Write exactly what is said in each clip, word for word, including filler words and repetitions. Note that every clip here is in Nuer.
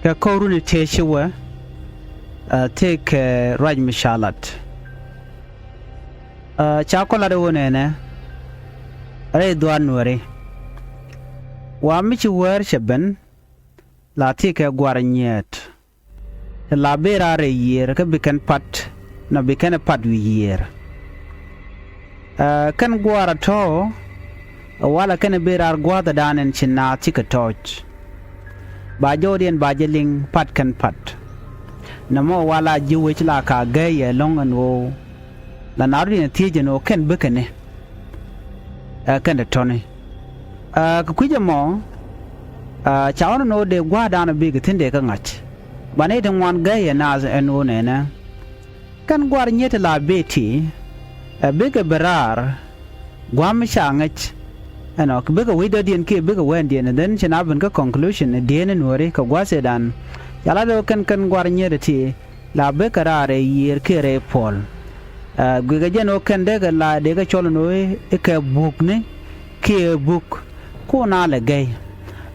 Kɛ kɔr runi tëë ci wä, ɛ, tëë kɛ ruac mi ca lat. Ɛ, ca kɔ lat ɛ wä nɛnɛ rɛy dhuaar Nuääri. Wa mi ci wäär cɛ ben la tëë kɛ gua̱r nyiet. Ti la bëë raar rɛy yiëër kä bi kɛn pat nɔ bi kɛn ɛ pat wi̱i̱ yiëër. Ɛ, kɛn gua̱a̱r ɛ tɔ̱ ɛ walɛ kɛn ɛ bëë raar gua̱a̱th ɛ da̱a̱n ɛn ci naath cikɛ tɔ̱ɔ̱c. Ba jɔwdiɛn ba jɛ liŋ pat kɛn pat. Nɛmɔ ɛ wala ji̱ wec la ka gäi yɛ ɛlɔ̱ŋ ɛn ɣöö la naarɔdiɛn ɛ thiec ɛn ɣöö kɛn bikɛ ni. Ɛ, kɛn te tɔ̱ni. Ɛ, kɛ kui̱c ɛmɔ, ɛ, ca ɣɔn ɛn ɣöö dee gua̱a̱r da̱a̱n ɛ bikɛ thi̱n dee kä ŋa̱c. Banɛ ti ŋuan gäi yɛ naath ɛn ɣöö nɛnɛ. Kɛn gua̱r nyiet ti la bëë ti, ɛ, bikɛ bi raar gua̱a̱m mi ca ŋäc. Ɛnɔ, bikɛ wec dɔ̱diɛn kiɛ bikɛ wɛndiɛn, and then ci na ben kä conclusion, ɛ, dieen in wääri kɛ gua̱a̱th ëëdan. Ca la dee kɛn kɛn gua̱r nyiet ti la bikɛ raar rɛy yiëër kiɛ rɛy puɔl. Ɛ, guikɛ jɛn ɣöö kɛn dee kɛ la dee kɛ cɔl ɛn ɣöö i̱ kɛ bukni kiɛ buk. Kun a lɛ gɛy.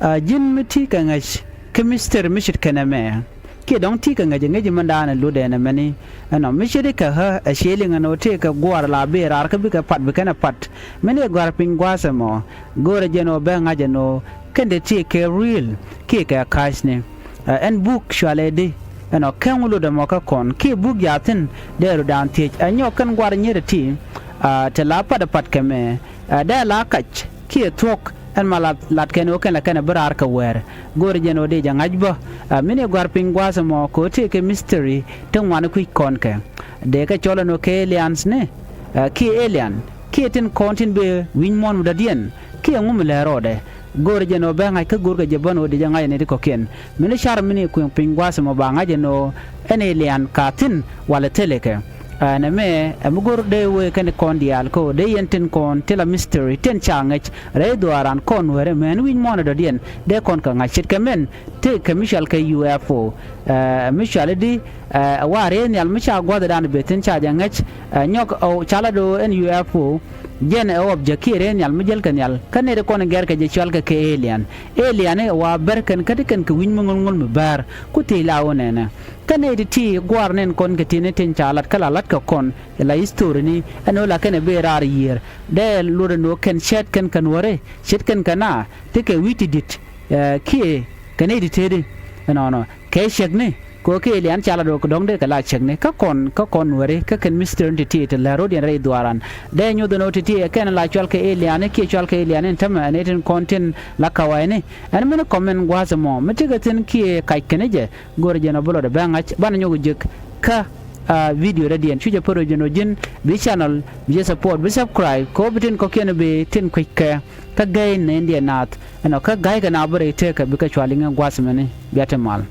Ɛ, ji̱n mi ti kɛ ŋäc kä mystery mi ce̱tkɛ nɛmɛ. Kiɛ dɔ̱ŋ ti kɛ ŋäc ɛ ŋäc mɛndan ɛ lutdɛ nɛmɛni. Ɛnɔ mi ce̱t i̱ kɛ ɣä ɛ ciëë liŋ ɛn ɣöö tëë kɛ gua̱r la bëë raar kä bikɛ pat bi kɛn ɛ pat. Mini ɛ gua̱r piny gua̱a̱th ɛmɔ. Go̱o̱rɛ jɛn ɣöö bɛ ŋa̱c ɛn ɣöö kɛn dee tëë kɛ real kiɛ kɛ ka̱cni. Ɛ, ɛn buk cualɛ di ɛnɔ kɛŋ wä lutdɛ mɔ kä kɔn kiɛ buk jaathin dee rutdan thiec ɛ nyɔk kɛn gua̱r nyiet ɛ ti. Ɛ, te la pat ɛ pat kɛ mɛ. Ɛ, dee la kac kiɛ thuɔ̱k ɛn ma lat, lat kɛn ɣöö kɛn la kɛn ɛ bi raar kɛ wɛɛr. Go̱o̱rɛ jɛn ɣöö dee jɛ ŋa̱c bä. Ɛ, mini gua̱r piny gua̱a̱th ɛmɔ kɛ ɣöö tëë kɛ mystery ti ŋuani kui̱c kɔn kɛ. Dee kɛ cɔl ɛn ɣöö kɛ aliens ni, ɛ, kiɛ alien kiɛ tin kɔn tin bëë wi̱ny muɔ̱ɔ̱n mi dɔ̱diɛn kiɛ ŋu mi lɛ̱r rɔɔdɛ. Go̱o̱rɛ jɛn ɣöö bɛ ŋa̱c kä go̱o̱rkɛ jɛ bän ɣöö dee jɛ ŋa̱c ɛ nɛy ti kɔ̱kiɛn. Mini car mini kui̱ piny gua̱a̱th ɛmɔ ba ŋa̱c ɛn ɣöö ɛn alien ka thi̱n walɛ thilɛ kɛ. Ɛ, nɛmɛ ɛ mi go̱r dee wee kɛn kɔn diaal kä ɣöö dee yɛn tin kɔn ti la mystery tin ca ŋäc rɛy dhuaaran kɔn wääri mɛn wi̱ny muɔ̱ɔ̱n ɛ dɔ̱diɛn dee kɔn kɛ ŋa̱c ce̱tkɛ mɛn tëë kɛ mi cɔal kɛ U F O. Ɛ, mi cɔal i̱di, ɛ, wa rɛy nhial mi ca gua̱thdan ben thi̱n ca jɛ ŋäc, ɛ, nyɔk ɛ ca la do̱ ɛn U F O. Jɛn ɛ object kiɛ rɛy nhial mi jäl kɛ nhial kä nɛy ti kɔn gɛr kɛ jɛ cɔal kɛ kɛ alien. Alien i̱ wa bär kɛn kä ti kɛn kɛ wi̱ny mi ŋuɔ̱l ŋuɔ̱l mi bäär ku thiec la ɣöö nɛnɛ. Kä nɛy ti ti gua̱r nɛn kɔn kɛ ti ni tin ca lat kä la lat kɛ kɔn ɛ la history ni ɛn ɣöö la kɛn ɛ bëë raar yiëër. Dee luɔt ɛn ɣöö kɛn cɛɛt kɛn kɛ Nuääri ce̱tkɛn kɛ na ti kɛ wi̱c ti di̱t, ɛ, kiɛ kɛ nɛy ti tëëdi. Ɛnɔnɔ kɛ cäkni kɛ ɣöö kɛ alien ca la do̱ kɛ dɔ̱ŋ dee kɛ la cäkni kä kɔn kä kɔn Nuääri kä kɛn mystery ti ti ti lär ro̱diɛn rɛy dhuaaran. Dee nyoth ɛn ɣöö ti ti ɛ kɛn la cɔal kɛ alien kiɛ cɔal kɛ alien in tämɛ ɛn ɛ tin kɔn tin la kawayni. Ɛn mini comment gua̱a̱th ɛmɔ mi tekɛ thi̱n kiɛ kac kɛn jɛ. Go̱o̱rɛ jɛn ɣöö bi lɔtdɛ bɛ ŋa̱c banɛ nyɔk jek kä, ɛ, video dɔ̱diɛn. Cu jɛ pär ɣöö jɛn ɣöö ji̱n bi channel bi jɛ support bi subscribe kɛ ɣöö bi tin kɔ̱kiɛn bi tin kui̱c kɛ kä gäy nɛy diɛn naath. Ɛnɔ kä ga̱ykɛ na bä rɛy tëëkä bikɛ cua liŋ ɛ gua̱a̱th mɛni. Bia te mal.